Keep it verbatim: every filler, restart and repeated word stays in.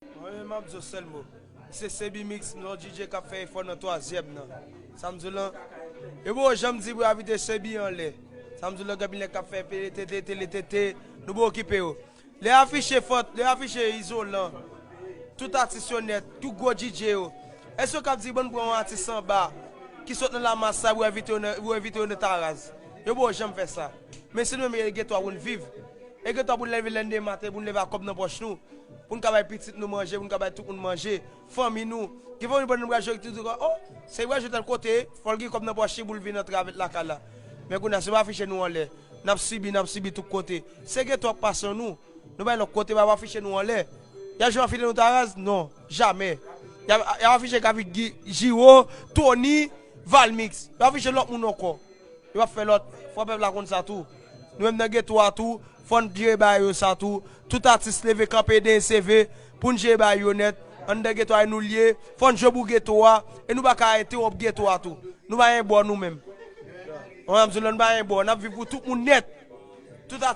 Mwen menm m ap di w sèl mo. Se Sebi Mix, yon D J k ap fè efò nan twazyèm nan. Sa m di w lan, yo poko janm di pou yo envite Sebi anlè. Sa m di w lan, gen anpil nèg k ap fè pele tete, tele tete, nou poko okipe yo. Lè afiche Fòt, lè afiche Izolan, tout atis yo nèt, tout gwo D J yo. Èske yo kab di, "Bon, n pran yon atis anba ki sot nan lamas sa pou envite yo nan, pou envite yo nan Taraz"? Yo poko janm fè sa. Men se nou menm e gen dwa pou n viv. E gen dwa pou n leve lèndemen maten, pou n leve ak kòb nan pòch nou, pou n ka bay pitit nou manje, pou n ka bay tout moun manje, fanmi nou. Gen fanmi nou pran nan bra jwe, ki di, "Oh, se bra jwe tèl kote, fò l gen kòb nan pòch li pou l vin antre avèk lakay la." Men kounye a, se pa afiche nou anlè. N ap sibi, n ap sibi tout kote. Se gen dwa k pase nou. Nou bay lòt kote, pa afiche nou anlè. Y ap janm afiche nou Taraz? Non, jamè. Y ap, y ap afiche Kavik Gi-, Jiwo, Tony, Valmix. Y ap afiche lòt moun ankò. Yo ap fè lòt. Fò pèp la konn sa tou. Nou menm nan geto a tou, fò n jere bagay yo sa tou. Tout atis leve kanpe, D N C V, pou n jere bagay yo nèt. Anndan geto a, e nou l ye. Fò n jwe pou geto a. E nou pa ka entewonp geto a tou. Nou pa gen bò nou menm. Mwen, m di w, nou pa gen bò. N ap viv pou tout moun nèt. Tout atis